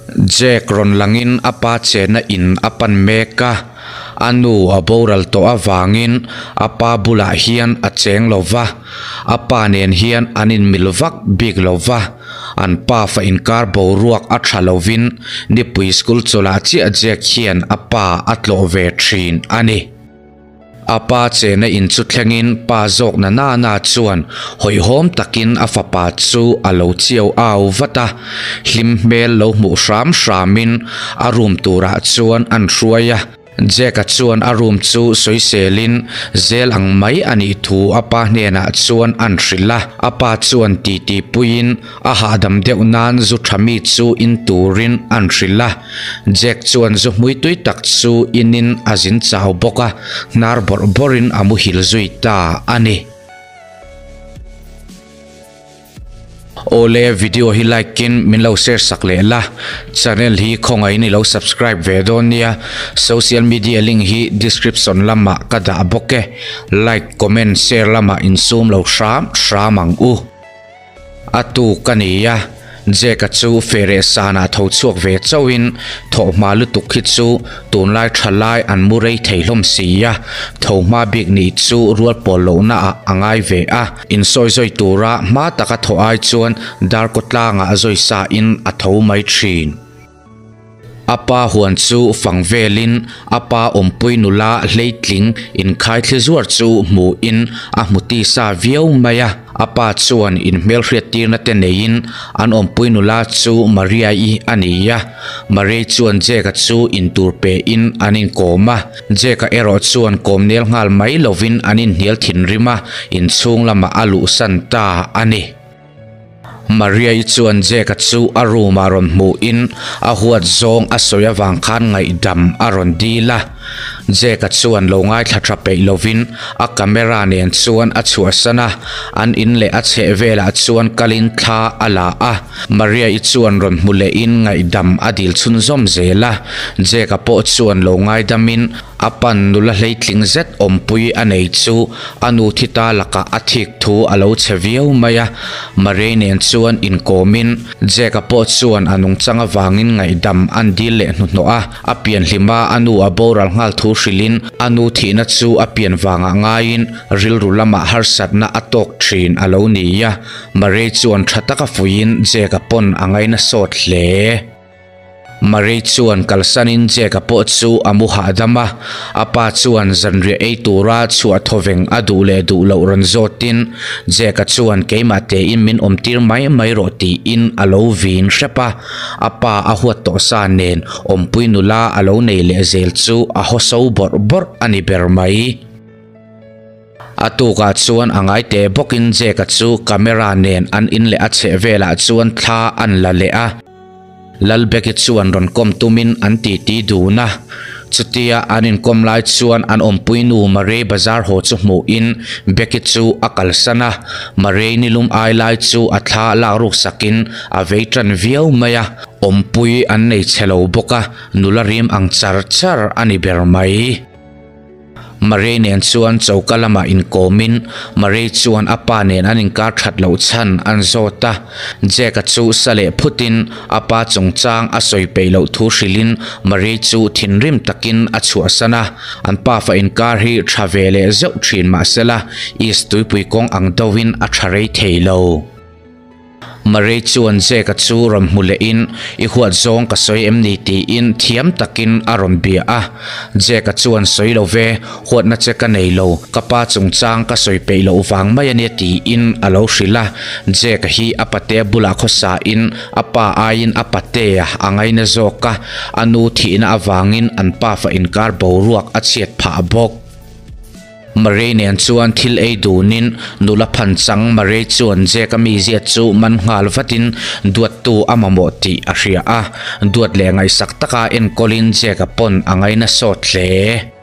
Jack rawn langin a pa chenna in a pan mek a, a nu a boral tawh avangin a pa bulah hian a cheng lo va, a pa nen hian an inmil vak bik lo va, an pa fa inkar boruak a tha lovin nipui school chawlhah chiah Jack hian a pa a tlawh ve thin a ni. A pa chena in chu thlengin pa zawk na na na chuan hawihhawm takin a fapa chu a lo chiau au vat a, hlim hmel lo hmuh hram hramin a room turah chuan an hruai a. Jack-a chuan a room chu sawiselin zel ang mai a nih thu a pa hnenah chuan an hrilh a, a pa chuan titi puiin A hahdam deuh nan zu tha mi chu in turin an hrilh a, Jack chuan zu hmui tui tak chu inin a zin chau bawk a, hnar bawrh bawrhin a muhil zui ta a ni. Awle video hi like in min lo share sak leh la, channel hi khawngaihin i lo subscribe ve dawn nia, social media link hi description lamah ka dah bawk e, like comment share lamah insum lo hram hram ang u. A tuk a ni a, Jack-a chu fereh sanah tho chhuak ve chauhin thawhhma lutuk hi chu tunlai tha lai an mu rei thei hlawm si a, tho hma bik nih chu rual pawl lohna ah a ngai ve a, insawi zawi tura hma taka thawh ai chuan darkaw tlangah zawi sa in a tho mai thin. A pa huan chu fang velin a pa awmpui nula hleitling inkhai thli zuar chu hmuhin a hmu tisa viau mai a. A pa chuan inhmelhriat tirna te neiin an awmpui nula chu Maria-i a ni a. Maria-i chuan Jack-a chu intur pein an inkawm a. Jack-a erawh chuan kawm nel nghal mai lovin an inhnial thinrim a, inchhung lamah a luhsan ta a ni. Maria-i chuan Jack-a chu a room-ah rawn hmuhin a huat zawng a sawi avang khan ngaihdam a rawn dil a. Jack-a chuan lo ngaithla tha peih lovin a camera nen chuan a chhuahsan a, an in leh a chheh velah chuan kalin thla a la a. Maria-i chuan rawn hmu lehin ngaihdam a dil chhunzawm zel a, Jack-a pawh chuan lo ngaidamin A pan nula hleitling zet awmpui a nei chu a nu thi ta lakah a thik thu a lo chhe viau mai a, Marie nen chuan inkawmin Jack-a pawh chuan a nungchang avangin ngaihdam an dil leh hnuhnawh a, a pian hlima a nu a boral nghal thu hrilhin a nu thihna chu a pian vangah ngaiin rilru lamah harsatna a tawk thin a lo ni a, Marie chuan tha taka fuihin Jack-a pawn a ngaina sawt hle. Marie chuan kalsanin Jack-a pawh chu a mu hahdam a, a pa chuan zanriah ei tura chhuah thawveng a duh leh duh loh rawn zawtin Jack-a chuan keimah tein min awmtir mai mai rawh tiin a lo vin hrep a, a pa a huat tawh sa nen awmpui nula a lo nei leh zel chu a haw so bawrh bawrh a ni ber mai. A tukah chuan a ngai teh bawkin Jack-a chu camera nen an in leh a chheh velah chuan thla an la leh a. Lalbeki chuan rawn kawm tumin an titi dun a. Chutia an inkawm lai chuan an awmpui nu Marie bazar haw chu hmuhin Becky chu a kalsan a. Marie nilum ai lai chu a thla lak ruk sakin a vei tan viau mai a. Awmpui an nei chhe lo bawk a, nula rim ang char char a ni ber mai. Marie nen chuan choka lamah inkawmin Marie chuan a pa nen an inkar that loh chhan an zawt a. Jack-a chu sa leh phutin a pa chungchang a sawi peih loh thu hrilhin Marie chu thinrim takin a chhuahsan a. An pafa inkar hi tha ve leh zeuh thin mahsela East tuipui kawng ang deuhin a tha rei thei lo. Marie chuan Jack-a chu rawn hmu lehin, I huat zawng ka sawi em ni? tiin thiam takin a rawn bia a. Jack-a chuan sawi lo ve, huatna che ka nei lo, ka pa chungchang ka sawi peih loh vang mai a nia tiin a lo hrilh a. Jack-a hi a patea bulah khawsain a pa aiin a patea a ngaina zawk a, a nu thihna avangin an pafa inkar boruak a chhiat phah bawk. Marie nen chuan thil ei dunin nula phan chang Marie chuan Jack-a mizia chu man nghal vatin duattu a mamawh tih a hria a, duat leh ngaihsak taka enkawlin Jack-a pawn a ngaina sawt hle.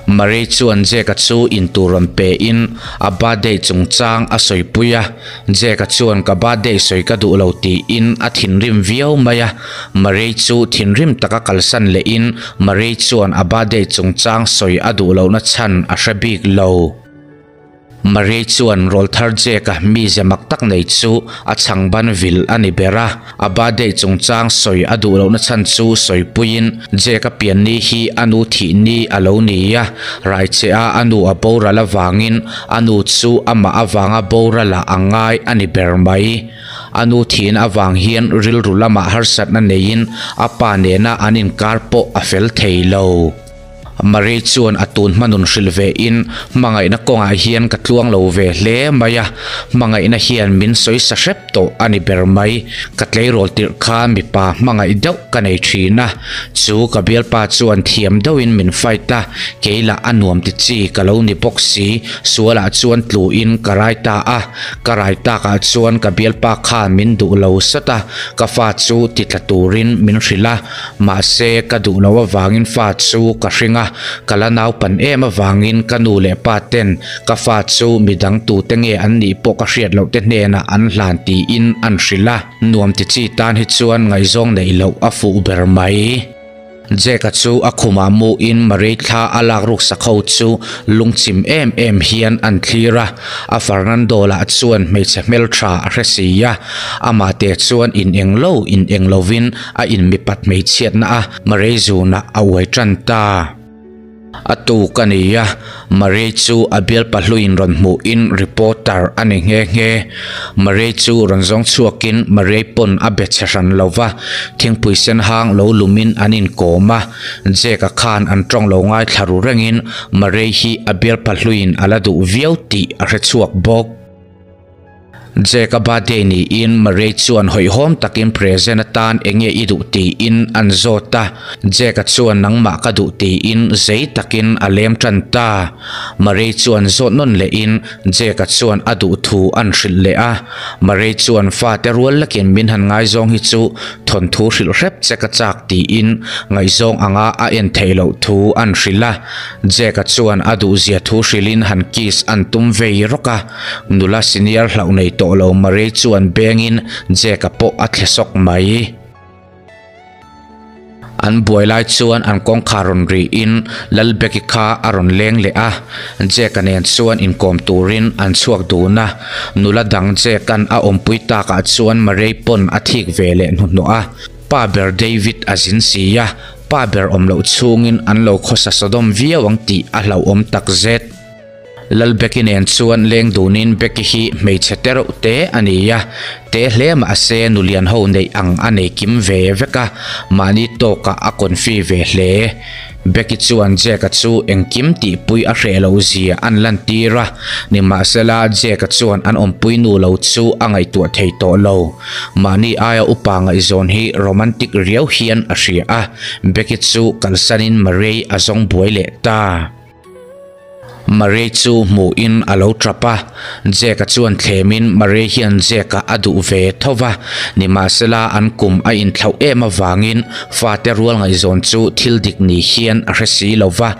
Marie chuan Jack-a chu intur rawn pein a birthday chungchang a sawipui a, Jack-a chuan ka birthday sawi ka duh lo tiin a thinrim viau mai a, Marie chu thinrim taka kalsan lehin Marie chuan a birthday chungchang sawi a duh lohna chhan a hre bik lo. Marie chuan rawlthar Jake-a mize mak tak nei chu a chhangban vil a ni ber a. A birthday chungchang sawi a duh lohna chhan chu sawipuiin Jake-a pianni hi a nu thih ni a lo ni a, raicheh-a a nu a boral avangin a nu chu amah avanga boralah a ngai a ni ber mai. A nu thihna avang hian rilru lamah harsatna neiin a pa nena an inkar pawh a fel thei lo. Marie chuan a tun hmanun hrilh ve in, Hmangaihna kawngah hian ka tluang lo ve hle mai a, hmangaihna hian min sawi sa hrep tawh a ni ber mai. Ka tleirawl tirh khan mipa hmangaih deuh ka nei thin a, chu ka bialpa chuan thiam deuhin min fight a, kei lah a nuam ti chi ka lo ni bawk si, sualah chuan tlu in ka rai ta a, ka rai takah chuan ka bialpa khan min duh lo sawt a, ka fa chu ti tla turin min hrilh a. Mahse, ka duh loh avangin fa chu ka hring a, ka la naupan em avangin ka nu leh pa ten ka fa chu midang tute nge an nih pawh ka hriat loh te hnenah an hlan tiin an hrilh a, nuam ti chi tan hi chuan ngaihzawng neih loh a fuh ber mai. Jack-a chu a khumah muin Marie thla a lak ruk sak ho chu lungchim em em hian an thlir a, a Fernando lah chuan hmeichhe hmeltha a hre si a, amah te chuan in englo in englovin A in mipat hmeichhiatna a Murray zunah a uai tan ta. A tuk a ni a, Murray chu a bialpa hluin rawn hmuhin reporter a ni nghe nghe. Murray chu rawn zawng chhuakin Murray pawn a be chhe hran lo va, thingpui sen hang lo lumin an inkawm a. Jack-a khan an tawng lo ngaithla ru rengin Murray hi a bialpa hluin a la duh viau tih a hre chhuak bawk. Jack-a birthday niin Murray chuan hawihhawm takin present atan enge i duh tiin an zawt a, Jack-a chuan nangmah ka duh tiin zei takin a lem tan ta. Murray chuan zawt nawn lehin Jack-a chuan a duh thu an hrilh leh a, Murray chuan fate rual lekin min han ngaizawng hi chu thawnthu hrilh hrep che ka chak tiin ngaihzawng anga a en theih loh thu an hrilh a, Jack-a chuan a duhzia thu hrilhin han kiss an tum vei rawk a. Nula senior hlauh nei tawh lo Marie chuan bengin Jack-a pawh a thle sawk mai. An buai lai chuan an kawngkhar rawn rihin Lalbeki kha a rawn leng leh a, Jack-a nen chuan inkawm turin an chhuak dun a. Nula dang Jack-a'n a awmpui takah chuan Marie pawn a thik ve leh hnuhnawh a. Pa ber David a zin si a, pa ber awm loh chhungin an lo khawsa sawdawm viau ang tih a hlauhawm takzet. Lalbeki nen chuan leng dunin Becky hi hmeichhe te reuh te a ni a, te hle mahse nulian ho neih ang a nei kim ve vek a, mahni tawkah a confi ve hle. Becky chuan Jack-a chu engkim tihpui a hreh loh zia an lantir a, nimahsela Jack-a chuan an awmpui nu lo chu a ngaihtuah thei tawh lo. Mahni aia upa ngaihzawn hi romantic riau hian a hria a, Becky chu kalsanin Marie a zawng buai leh ta. Marie chu hmuhin a lo tap a, Jack-a chuan thlemin Marie hian Jack-a a duh ve tho va, nimahsela an kum a inthlauh em avangin fate rual ngaihzawn chu thil dik ni hian a hre si lo va,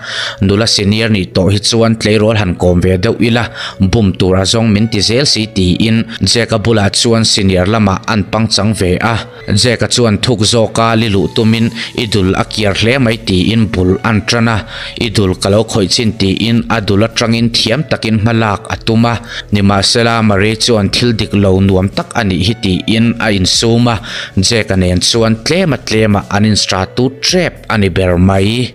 nula senior nih tawh hi chuan tleirawl han kawm ve deuh ila, bum tur a zawng min ti zel si tiin Jack-a bulah chuan senior lamah an pangchang ve a. Jack-a chuan thuk zawka li luh tumin i dul a kiar hle mai tiin bul an tan a, i dul ka lo khawih chin tiin a dul atangin thiam takin hma lak a tum a, nimahsela Marie chuan thil dik lo nuam tak a nih hi tiin a insum a, Jack-a nen chuan tlema tlema an instratut tep a ni ber mai.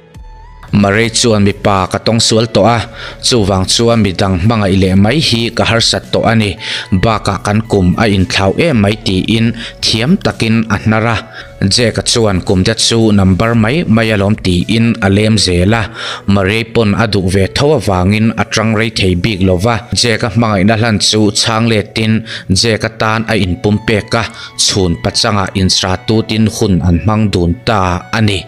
Murray chuan mipa ka tawng sual tawh a, chuvang chuan midang hmangaih leh mai hi ka harsat tawh a ni, bakah kan kum a inthlau em mai tiin thiam takin a hnar a. Jack-a chuan kum te chu number mai mai alawm tiin a lem zel a, Murray pawn a duh ve tho avangin a tang rei thei bik lo va, Jack-a hmangaihna hlan chu chhang letin Jack-a tan a inpumpek a, chhun pachangah instatutin hun an hmang dun ta a ni.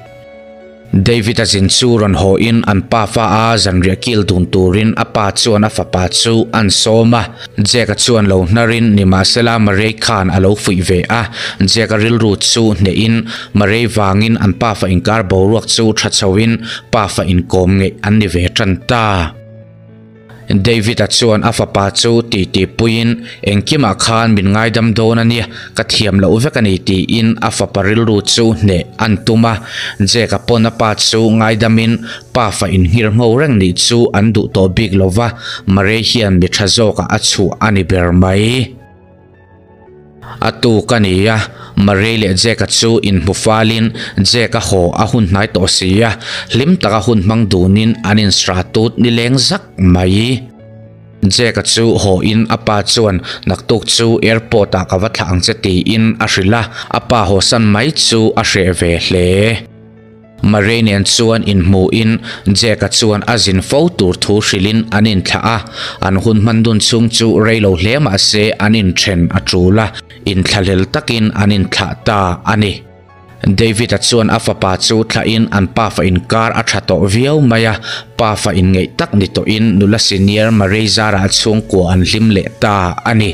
David-a zin chu rawn haw in an pa fa a zanriah kil dun turin a pa chuan a fapa chu an sawm a. Jack-a chuan lo hnar in nimahsela Murray khan a lo fuih ve a. Jack-a rilru chu hneh in Murray vangin an pafa inkar boruak chu tha chho in pafa inkawm ngeih an ni ve tan ta. David-a chuan a fapa chu titi puiin, Engkimah khan min ngaidam dawn a nia, ka thiam loh vek a ni tiin a fapa rilru chu hneh an tum a. Jake-a pawn a pa chu ngaidamin pafa inhngir ngho reng nih chu an duh tawh bik lo va, Murray hian mi tha zawkah a chhuah a ni ber mai. A tuk a ni a, Murray leh Jake-a chu inhmu falin Jake-a haw a hun hnai tawh si a, hlim taka hun hmang dunin an insra tut nileng zak mai. Jake-a chu haw in a pa chuan naktuk chu airport ah ka va thlah ang che tiin a hrilh a, a pa hawsan mai chu a hreh ve hle. Murray nen chuan inhmuhin Jake-a chuan a zin fo tur thu hrilhin an inthlah a, an hun hman dun chhung chu rei lo hle mah se an inthen a tul a, inthlahlel takin an inthlah ta a ni. David-a chuan a fapa chu thlahin an pafa inkar a tha tawh viau mai a, pafa inngeih tak ni tawhin nula senior Murray zarah chhungkua an hlim leh ta a ni.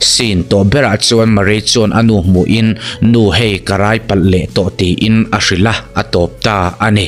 Scene tawh berah chuan Murray chuan a nu hmuhin, Nu hei ka rai palh leh tawh tiin a hrilh a, a tawp ta a ni.